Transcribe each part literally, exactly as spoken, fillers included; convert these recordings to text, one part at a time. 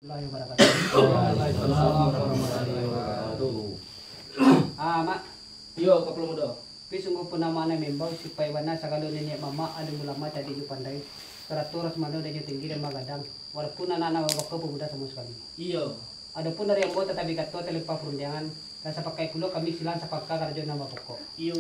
Warahmatullahi wabarakatuh. Waalaikumsalam warahmatullahi wabarakatuh. Ah, Mak. Iyo, Kapalo Mudo. Tapi sungguahpun amak nan maimbau, sipaik bana sagalo niniak mamak, alim ulama, cadiak jo pandai, sarato urang sumando, darajatnyo tinggi dan bagadang, walaupun anak nan babako pemuda samo sakali. Iyo. Adopun dari ambo tatapi kato talimpah parundiangan, lah sapakaik pulo kami silang sapangka karajo nan bapokok. Iyo.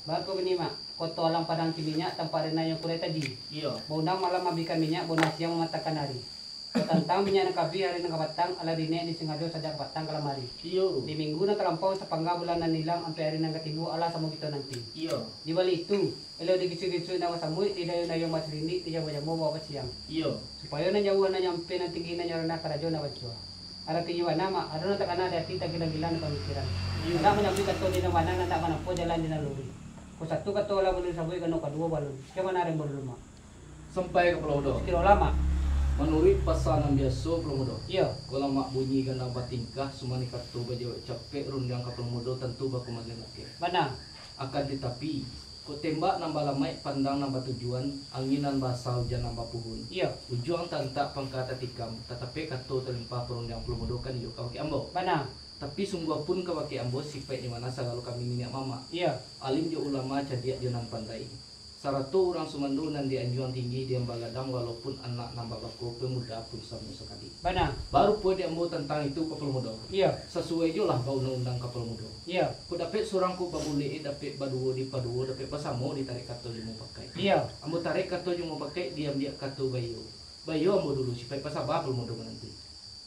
Baa kini, Mak, koto alang padang ciminyak, tampak ranah nan kurai taji. Iyo. Baundang malam mabikan minyak, baundang siang mamatangkan ari. Tantang minyak nan ka abih, ari nan ka patang, alah diniaik disangajo sajak ka patang ka lamari. Iyo. Di minggu nan talampau, sapangka bulan nan ilang, ampek ari nan ka tibo, alah samo kito nanti. Iyo. Di baliak itu, elok diginsuik-ginsuik nan basamuik, didayuang-dayuang basalindik, dijambo-jambo bak basiang. Iyo. Supayo nan jauah, nan ampia, nan tinggi, nan randah, karajo nan bansua. Aratinyo bana, Mak, ado nan takana di ati, tagilang-gilang di pamikiran. Iyo. Nak manyambuik kato di nan bana, nak manampuah jalan di nan luruih. Ko satu kato lah balun disabuik, ganok kaduo balun. Kama nan ambo dulu, Mak? Sampai Kapalo Mudo. Sakiro lah, Mak. Manuruik pasa nan biaso, Kapalo Mudo. Iyo. Kok lamak bunyi gandang batingkah, sumanih kato bajawek capek, rundiang Kapalo Mudo tantu bakumalian lakeh. Bana. Akan tatapi, kok tembak nan balamaik, pandang nan batujuan, angin nan baasa, ujan nan bapuhun. Iyo. Ujuang taantak, pangka tatikam, tatapi kato talimpah parundiang Kapalo Mudo kan iyo kabake ambo. Bana. Tapi sungguahpun kabake ambo, sipaiknyo bana sagalo kami niniak mamak. Iyo. Alim jo ulama, cadiak jo nan pandai. Sarato urang sumando nan dianjuang tinggi, diam bagadang, walaupun anak nan babako pemuda pun samo sakali. Bana. Barupo di ambo tantang itu, Kapalo Mudo. Iyo. Sasuai jo lah baundang-undang, Kapalo Mudo. Iyo. Kok dapek surang kok babulek, dapek baduo dipaduo, dapek basamo ditarik kato jo mupakaik. Iyo. Ambo tarik kato jo mupakaik, diambiak kato baiyo. Baiyo ambo dulu, sipaik basaba, Kapalo Mudo mananti.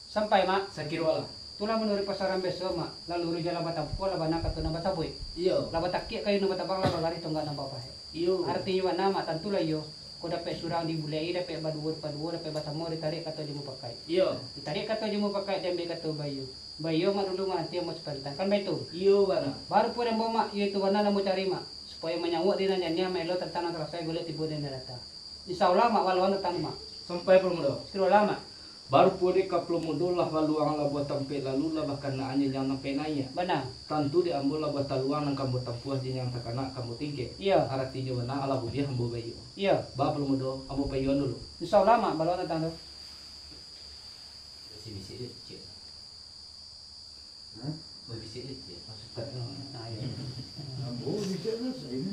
Sampai, Mak. Sakiro lah. Itulah manuruik pasa nan biaso, Mak. Lah luruih jalan batampuah, lah bana kato nan basabuik. Iyo. Lah batakiak kayu nan batabang, lah bagarih tonggak nan bapahek. Iyo. Aratinyo bana, Mak, tantulah iyo. Kok dapek surang dibulek-i, dapek baduo dipaduo, dapek basamo ditarik kato jo mupakaik. Iyo. Ditarik kato jo mupakaik, diambiak kato baiyo. Baiyo, Mak, dulu mananti ambo sapantang. Kan baitu? Iyo, bana. Barupo di ambo, Mak, iyo itu bana nan ambo cari, Mak. Supayo manyauak di nan janiah, maelo tantang nan salasai, golek tibo di nan data. Insya Allah, Mak, walau anu tanu, Mak. Sampai Kapalo Mudo. Sakiro lah, Mak. Barupo dek Kapalo Mudo lah baluang labuah tampek lalu, lah bakanaan janjang tampek naiak. Bana. Tantu dek ambo labuah taluang nan ka ambo tampuah, janjang takana ka ambo tingkek. Iyo. Aratinyo bana alah buliah ambo baiyo. Iyo. Ba Kapalo Mudo, ambo paiyoan dulu. Insya Allah, Mak, baluang datang tu. Bisi-bisi dek, cek. Hah? Babisiak je, cek. Maksud tak, ah, iyo. Ambo bisiak lah, saya ni.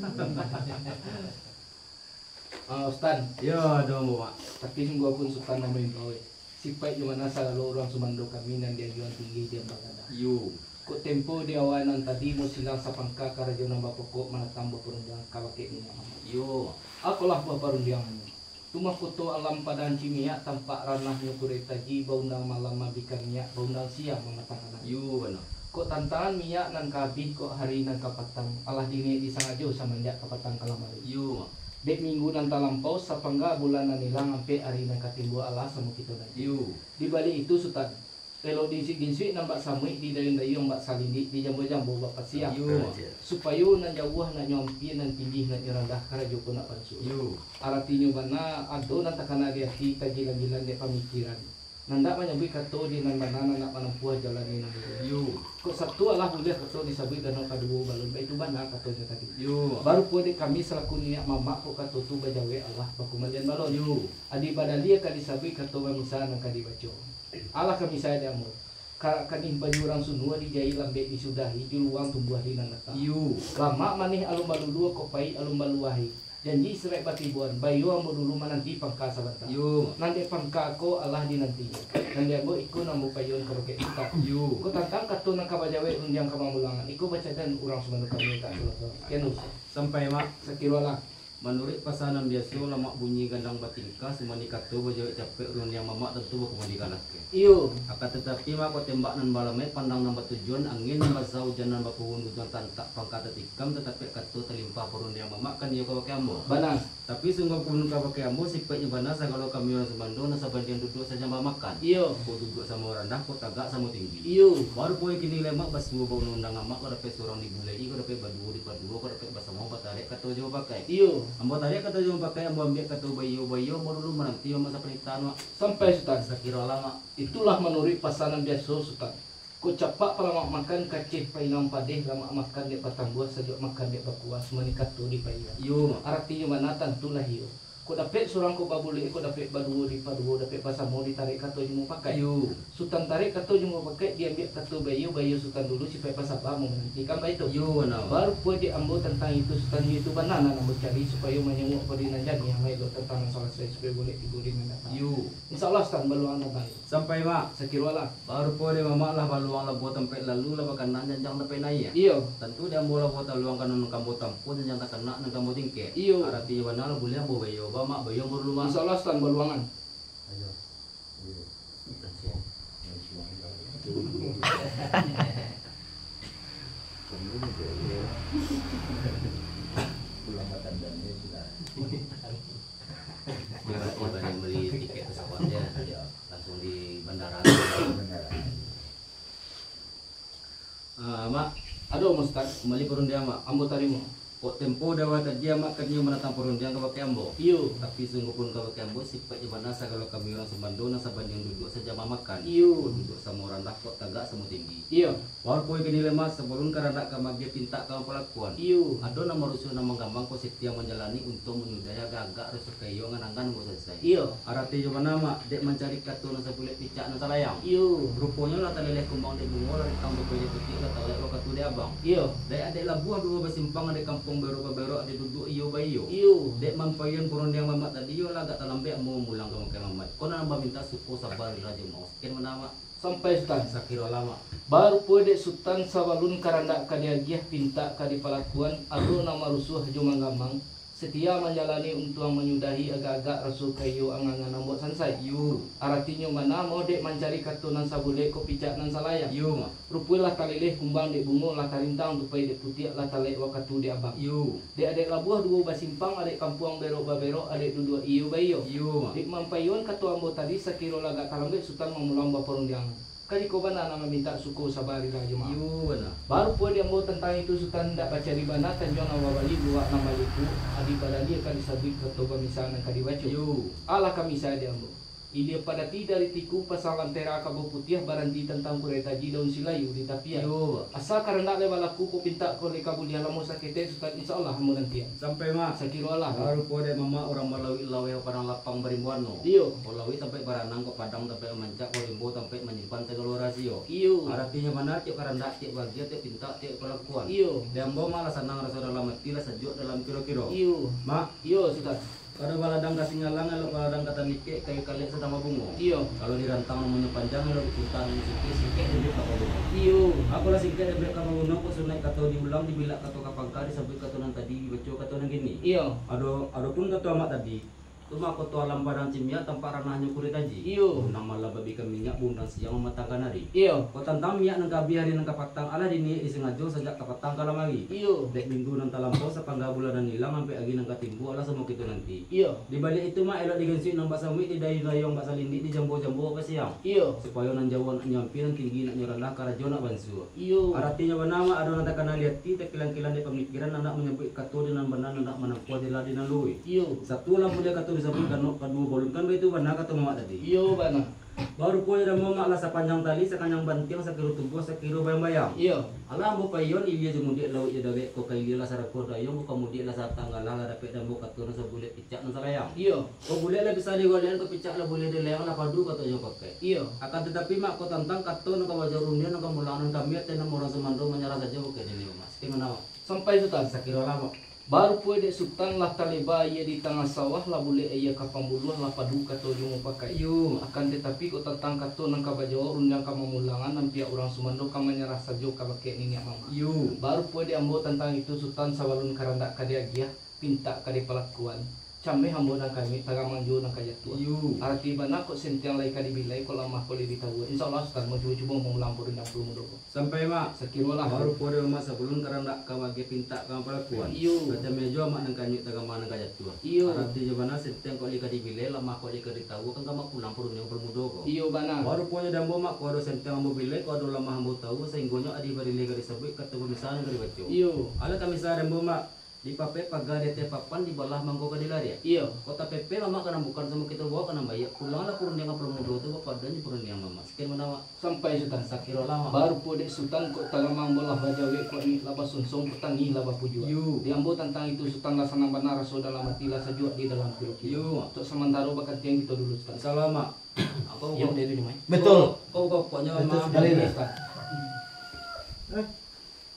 Ah, Sutan. Yo, ado ambo, Mak. Tapi sungguahpun Sutan nan maimbau, eh. Sipaiknyo bana sagalo urang sumando kami nan dianjuang tinggi, diam bagadang. Yo. Kok tempo di awal nan tadi, ambo silang sapangka karajo nan bapokok manatang baparundiang kabake niniak mamak. Yo. Akolah baparundiangannyo. Tu mah koto alam padang ciminyak, tampak ranahnyo kurai taji, baundang malam mabikan minyak, baundang siang mamatangkan ari. Yo, bana. Kok tantangan minyak nan ka abih, kok hari nan ka patang, alah diniaik disangajo samanjak ka patang ka lamari. Yo, Mak. Dek minggu nan talampau, sapangka bulan nan ilang, ampek ari nan ka tibo, alah samo kito nan. Yo. Di baliak itu, Sutan, elok diinsuik-insuik nan bak samuik, didayuang-dayuang bak salindik, dijambo-jambo bak pasiang. Yo. Supayo nan jauah nak nyo ampia, nan tinggi nak nyo randah, karajo ko nak bansua. Yo. Aratinyo bana, ado nan takana di ati, tagilang-gilang dek pamikiran. Nan dak manyambuik kato di nan bana, nan dak manampuah jalan di nan luruih. Yo. Kok satu alah buliah kato disabuik ganok kaduo balun, baitu bana katonyo tadi. Yo. Barupo dek kami salaku niniak mamak, kok kato tu bajawek alah bakumalian balun. Yo. Adi badalia ka disabuik, kato bamisa nan ka dibaco. Alah ka misa dek ambo. Karak kanih baju urang sunua, dijahik lambek disudahi, juluang tumbuah di nan datang. Iyo. Lamak manih alun baluluah, kok paik alun baluahi. Janji saraik batiboan, baiyo ambo dulu mananti pangka sabanta. Iyo. Nan dek pangka ko alah dinanti. Nan dek ambo iko nan ambo paiyoan kabake Sutan. Iyo. Ko tantang kato nan ka bajawek rundiang ka mamulangan, iko bacadan urang sumando kami tak salah-salah. Sekian dulu. Sampai, Mak. Sakiro lah. Manuruik pasa nan biaso, lamak bunyi gandang batingkah, sumanih kato bajawek capek, rundiang mamak tantu bakumalikan lakeh. Iyo. Akan tatapi, mako tembak nan balamaik, pandang nan batujuan, angin nan basa, ujan nan bapuhun, ujuang tantak, pangka tatikam, tatapi kato talimpah parundiang mamak, kan iyo kabake ambo. Bana. Tapi sungguahpun kabake ambo, sipaiknyo bana, sagalo kami urang sumando, nan sabandiang duduak sajambar makan. Iyo. Ko duduak samo randah, ko tagak samo tinggi. Iyo. Baru poin kini lai, Mak, basuo baundang-undang amak, ko dapek surang dibulai, ko dapek baduo dipaduo, ko dapek basamo batarik kato jo mupakaik. Iyo. Ambo tarik kato jo mupakaik, ambo ambiak kato baiyo-baiyo, ambo dulu mananti mamak sapanitahan, Mak. Sampai, Sutan. Sakiro lah, Mak. Itulah manuruik pasa nan biaso, Sutan. Ko capak palamak makan, kacih painang padeh, lamak makan dek batambuah, sajuak makan dek bakuah, sumanih kato dipaiyoan. Iyo, Mak. Aratinyo bana tantulah iyo. Kok dapek surang kok babulek, kok dapek baduo dipaduo, dapek basamo ditarik kato jo mupakaik. Iyo. Sutan tarik kato jo mupakaik, diambiak kato baiyo, baiyo Sutan dulu, sipaik basaba manantikan baitu. Iyo, bana. Baru puai dek ambo tantang itu, Sutan, iyo itu bana nan ambo cari, supayo manyuruak ko di nan janiah, maelo tantang nan salasai, supayo bulek tibo di nan datang. Iyo. Insya Allah, Sutan, baluangan tantang itu. Sampai, Mak. Sakiro lah. Baru puai dek Mamak lah baluang labuah tampaik lalu, lah bakana janjang tampaik naiak. Iyo. Tantu dek ambo labuah taluang ka nan ka ambo tampuah, janjang takana nan ka ambo tingkek. Iyo. Aratinyo bana lah bulek ambo baiyo, ba Mak baiyo ambo dulu, Mak. Insya Allah, Sutan, baluangan. Ayo. Iyo. Lansuang. Lansuang. Pulang ka tandanyo sudah. Berarti banyak beli tiket pesawatnya. Iya. Langsung di bandara. Bandara. Ah, Mak. Ado, Ustaz. Kembali parundiang, Mak. Ambo tarimo. Kok tempo dek awak tadi, Mak, kan nyo manatang parundiang ka bakeh ambo. Iyo. Tapi sungguahpun ka bakeh ambo, sipaiknyo bana sagalo kami urang sumando nan sabandiang duduak sajamah makan. Iyo. Kok duduak samo randah, kok tagak samo tinggi. Iyo. Baru puai kini lai, Mak, sabalun karandak ka magiah, pintak ka mampalakuan. Iyo. Ado nan marusuah nan manggamang, kok satiah manjalani untuang manyudahi, agak-agak rasuah ka iyo angan-angan ambo salasai. Iyo. Aratinyo bana, Mak, dek mancari kato nan sabulek, picak nan salayang. Iyo. Ruponyo lah talileh kumbang dek bungo, lah rintang dek putiak, lah talek wakatu dek abang. Iyo. Dek adek labuah duo basimpang, adek kampuang berok-baberok, adek duduak iyo baiyo. Iyo. Dek mampaiyoan parundiang Mamak tadi, iyo lah agak talambek ambo mamulang ka bakeh Mamak. Ko nan bamintak suko, saba, rila jo maoh. Sakian bana, Mak. Sampai, Sutan. Sakiro lah, Mak. Baru puai dek Sutan, sabalun karandak ka diagiah, pintak ka dipalakuan, ado nan marusuah jo manggamang, satiah manjalani untuang manyudahi, agak-agak rasuah ka iyo angan-angan ambo salasai. Iyo. Aratinyo bana, mah dek mancari kato nan sabulek, kok picak nan salayang. Iyo, Mak. Ruponyo lah talileh kumbang dek bungo, lah tarintang tupai dek putiak, lah talek wakatu dek abang. Iyo. Dek adek labuah duo basimpang, adek kampuang berok-baberok, adek duduak iyo baiyo. Iyo, Mak. Dek mampaiyoan kato ambo tadi, sakiro lah agak talambek Sutan mamulang baparundiangan. Kan iko bana nan mamintak suko, saba, rila jo maoh. Iyo, bana. Baru puai dek ambo tantang itu, Sutan, indak bacari bana, tanjuang nan babali, luak nan baliku, adi badalia ka disabuik, kato bamisa nan ka dibaco. Iyo. Alah ka misa dek ambo. Ilia padati dari tiku, pasang lantera kabau putiah, baranti tantang kurai taji, daun silayu di tapian. Iyo. Asa karandak lai balaku, kok pintak ko lai ka buliah, lamo saketek Sutan, insya Allah ambo nantian. Sampai, Mak. Sakiro lah. Baru puai dek Mamak urang balauik laweh, padang lapang barimbo ano. Iyo. Kok lauik tampaik baranang, kok padang tampaik mamancak, kok rimbo tampaik manyimpan sagalo rahasio. Iyo. Aratinyo bana, tiok karandak, tiok bahagia, tiok pintak, tiok palakuan. Iyo. Di ambo, Mak, lah sanang raso dalam ati, lah sajuak dalam kiro-kiro. Iyo. Mak. Iyo, Sutan. Kalau baladang ka Singalang, elok baladang ka Tanikek, kayu kalek sadang babungo. Iyo. Kalau dirantang lamonyo panjang, elok dipunta lamonyo singkek, singkek dek ambiak ka paguno. Iyo. Apolah singkek dek ambiak ka paguno, kok sunaik kato diulang, dibilak kato ka pangka, disabuik kato nan tadi, dibaco kato nan kini. Iyo. Ado, adopun kato Amak tadi, tu mah koto alam padang cimiak, tampak ranahnyo kurai taji. Iyo. Bunang malam babikan minyak, bunang siang mamatangkan ari. Iyo. Kok tantang minyak nan ka abih, ari nan ka patang, alah diniaik disangajo sajak ka patang kalam ari. Iyo. Dek minggu nan talampau, sapangga bulan nan ilang, ampek ari nan ka timbua, alah samo kito nanti. Iyo. Di baliak itu, Mak, elok digansuik nan bak samuik, didayu-dayu nan bak salindik, dijambo-jambo bak siang. Iyo. Supayo nan jauah nak nyo ampia, nan tinggi nak nyo randah, karajo nak bansua. Iyo. Aratinyo bana, Mak, ado nan takana di ati, takilang-kilang dek pamikiran, nak manyabuik kato di nan bana, nak manampuah jalan di nan luruih. Iyo. Satu lah buliah kato disabuik, ganok kaduo balun, kan baitu bana kato Mamak tadi. Iyo, bana. Baru puai dek ambo, Mak, lah sapanjang tali, sakanyang bantiang, sakiro tubuah, sakiro bayang-bayang. Iyo. Alah ambo paiyoan, ilia jo mudiak, lauik jo dawek, kok ka ilia lah sarakoh dayuang, kok ka mudiak lah satanggalah, lah dapek dek ambo kato nan sabulek, picak nan salayang. Iyo. Kok bulek lah bisa digolek, kok picak lah buliah dilayang, lah padu kato jo mupakaik. Iyo. Akan tatapi, Mak, kok tantang kato nan ka bajawa rundiang, nan ka mamulang nan kami, ateh nan urang sumando manyarah sajo, bukan ini, Mak. Sakian bana, Mak. Sampai, Sutan. Sakiro lah, Mak. Baru puai dek Sutan, lah taleba aia di tangah sawah, lah bulek aia ka pambuluah, lah padu kato jo mupakaik. Iyo. Akan tatapi, kok tantang kato nan ka bajawa rundiang, ka mamulangan, nan pihak urang sumando ka manyarah sajo ka bakeh niniak mamak. Iyo. Baru puai dek ambo tantang itu, Sutan, sabalun karandak ka diagiah, pintak ka dipalakuan. Cameh ambo nan ka anyuik, tagamang juo nan ka jatuah. Iyo. Arati bana kok sentiang lai ka dibilai, kok lamah kok lai ditawua. Insya Allah, Sutan, ambo cubo-cubo mamulang parundiang Pulo Mudo ko. Sampai, Mak. Sakiro lah. Baru puai dek Mak, sabalun karandak ka magiah, pintak ka mampalakuan. Iyo. Macam iyo juo Mak nan ka anyuik, tagamang nan ka jatuah. Iyo. Aratinyo bana, sentiang kok lai ka dibilai, lamah kok lai ka ditawua, kan ka mapulang parundiang Pulo Mudo ko. Iyo, bana. Baru puai dek ambo, Mak, kok ado sentiang ambo bilai, kok ado lamah ambo tawua, sainggonyo adih barileh ka disabuik, kato bamisa nan ka dibaco. Iyo. Alah ka misa dek ambo, Mak. Di papeh paga di ateh papan, di balah mangko ka dilariak. Iyo. Kok tapepeh mamak ka nan bukan, samo kito bawa ka nan baiak. Pulanglah parundiang Kapalo Mudo tu, bapadan jo parundiang mamak. Sakian bana, Mak. Sampai, Sutan. Sakirolah, Mak. Barupo dek Sutan, kok tagamang bolah bajawek, kok angik lah basonsong, kok tangih lah bapujuak. Yo. Di ambo tantang itu, Sutan, lah sanang bana raso dalam ati, lah sajuak di dalam kiro-kiro. Yo. Untuak samantaro bakantian kito dulu, Sutan. Insyaallah, Mak. Iyo, Mak. Betul. Kau, kau pokoknya, Mak. Betul sekali, Mak. Sutan.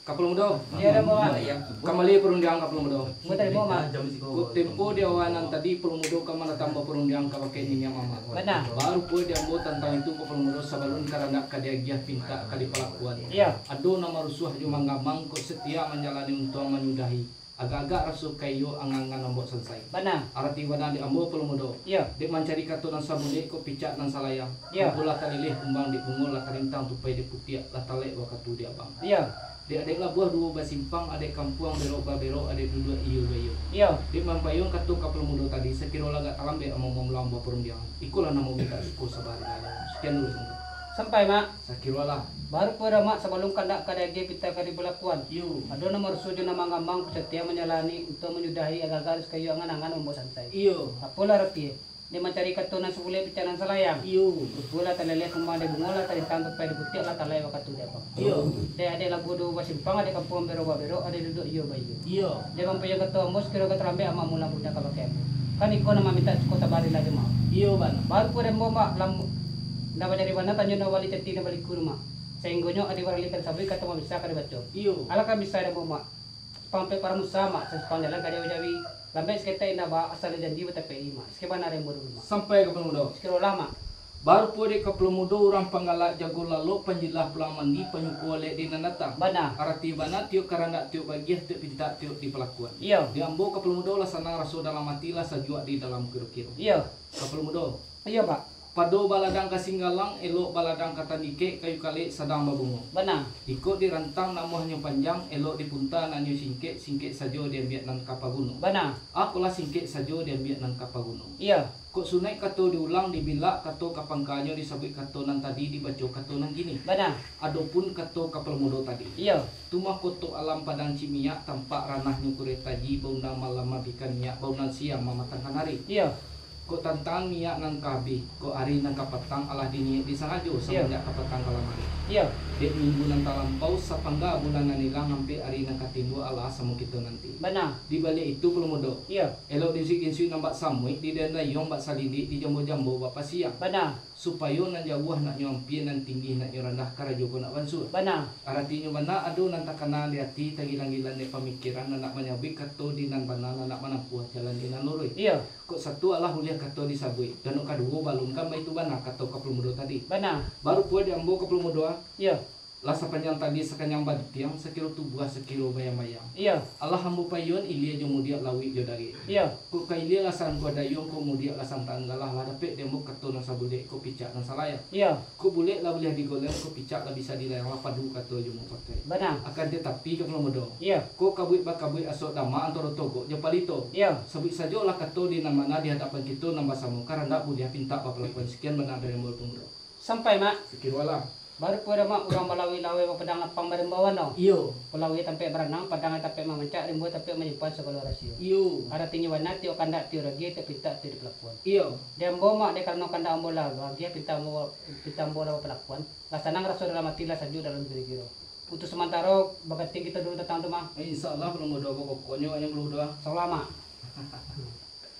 Kapalo Mudo. Iyo, dah, Mak. Iyo. Kambali parundiang, Kapalo Mudo. Mudo, Mak. Kok tempo di awal nan tadi, Kapalo Mudo ka mandatang baparundiang kabake niniak mamak. Bana. Barupo di ambo tantang itu, Kapalo Mudo, sabalun karandak ka diagiah, pintak ka dipalakuan. Iyo. Ado nan marusuah jo manggamang, kok satia manjalani untuang manyudahi. Agak-agak raso ka iyo angan-angan ambo sansai. Bana. Arati bana dek ambo, Kapalo Mudo. Iyo. Dek mancari kato nan sabulek, kok picak nan salayang. Iyo. Rupo lah taleleh kumbang dek bungo, lah tarintang tupai dek putiak, lah talek wakatu dek abang. Iyo. Dek adek labuah duo basimpang, adek kampuang berok baberok, adek duduak iyo baiyo. Iyo. Dek mampayuang kato Kapalo Mudo tadi, sakiro lah agak talambek ambo mamulang baparundiangan. Ikolah namo mintak suko sabari lai. Sakian dulu, Kapalo Mudo. Sampai, Mak. Sakiro lah. Barupo dah, Mak, sabalun kandak ka diagiah, pintak ka dipalakuan. Iyo. Ado nan marusuah jo nan manggamang, kok satia manjalani untuang manyudahi, agak-agak raso ka iyo angan-angan ambo sansai. Iyo. Apolah arati e? Dek mancari kato nan sabulek, picak nan salayang. Iyo. Rupo lah taleleh kumbang dek bungo, lah tarintang tupai dek putiak, lah talek wakatu dek abang. Iyo. Dek adek labuah duo basimpang, adek kampuang berok baberok, adek duduak iyo baiyo. Iyo. Dek mampayuang kato ambo, sakiro agak talambek amak mulang parundiangan kabake ambo. Kan iko nan mamintak suko sabari lai, Mak. Iyo, bana. Barupo dek ambo, Mak, lam-, ndak bajadi bana tanyo nan bali cati nan bali kuru, Mak. Sainggonyo adek baralih ka disabuik, kato nan bisa ka dibaco. Iyo. Alah ka bisa dek ambo, Mak. Sapampek paramusa, Mak, sasampang jalan ka diawi-awi. Lambek saketek indak baa, asal janji batapek-i, Mak. Sakian bana dek ambo dulu, Mak. Sampai, Kapalo Mudo. Sakirolah, Mak. Barupo dek Kapalo Mudo urang panggalak, jago lalok, panjilah pulang mandi, panyuko alek di nan datang. Bana. Arati bana tiok karandak tiok bagiah, tiok pintak tiok dipalakuan. Iyo. Di ambo Kapalo Mudo lah sanang raso dalam ati, lah sajuak di dalam kiro-kiro. Iyo. Kapalo Mudo. Iyo, Pak. Pado baladang ka Singgalang, elok baladang ka Tandikek, kayu kalek sadang babungo. Bana. Iko dirantang namuahnyo panjang, elok dipunta naknyo singkek, singkek sajo diambiak nan ka paguno. Bana. Apolah singkek sajo diambiak nan ka paguno. Iyo. Kok sunaik kato diulang, dibilak kato ka pangkanyo, disabuik kato nan tadi, dibaco kato nan kini. Bana. Adopun kato Kapalo Mudo tadi. Iyo. Tu mah koto alam padang Cimiak, tampak ranahnyo kureh taji, baundang malam mabikan minyak, baundang siang mamatangkan ari. Iyo. Kok tantang minyak nan ka abih, kok ari nan ka patang, alah diniaik disangajo, iyo, samanjak ka patang kalam ari. Iyo. Dek minggu nan talampau, sapangga bulan nan ilang, ampek ari nan ka timbua, alah samo kito nanti. Bana. Di baliak itu, Kapalo Mudo. Iyo. Elok diinsuik-insuik nan bak samuik, didayuang-dayuang bak salidik, dijambo-jambo bak pasiang. Bana. Supayo nan jauah naknyo ampia, nan tinggi naknyo randah, karajo ko nak bansua. Bana. Aratinyo bana, ado nan takana di ati, tagilang-gilang dek pamikiran, nan nak manyabuik kato di nan bana, nan nak manampuah jalan di nan luruih. Iyo. Kok satu alah buliah kato disabuik, dan kok kaduo balun, kan baitu bana kato Kapalo Mudo tadi. Bana. Barupo di ambo Kapalo Mudo, ah. Iyo. Lah sapanjang tali sakanyang bantiang, sakiro tubuah sakiro bayang-bayang. Iyo. Alah ambo payuan ilia jo mudiak, lauik jo darek. Iyo. Kok ka ilia lah sangguah dayuang, kok mudiak lah santaan galah, lah dapek di ambo kato nan sabulek, kok picak nan salayang. Iyo. Kok bulek lah buliah digoleng, kok picak lah bisa dilayang, lah padu kato jo mupakai. Bana. Akan tatapi, Kapalo Mudo. Iyo. Kok kabuik bakabuik asok dama antaro togok jo palito. Iyo. Sabuik sajolah kato di nan bana di hadapan kito nan basamo, karandak buliah pintak bapalakuan. Sakian bana dari ambo, Kapalo Mudo. Sampai, Mak. Sakirolah. Barupo dah, Mak, urang balawik-lawik bapadang lapang barimbau bana. Iyo. Balawik tampek baranang, padang tampek mamancak, rimbo tampek manyimpan sagalo rasio. Iyo. Aratinyo bana, tiok kandak tiok diagiah, tiok pintak tiok dipalakuan. Iyo. Di ambo, Mak, dek karano kandak ambo lah bagiah, pintak ambo, pintak ambo lah bapalakuan, lah sanang raso dalam ati, lah sajuak dalam kiro-kiro. Untuak samantaro, baganti kito dulu tantang tu, Mak. Insya Allah, Kapalo Mudo, pokoknyo hanya Kapalo Mudo. Salam, Mak.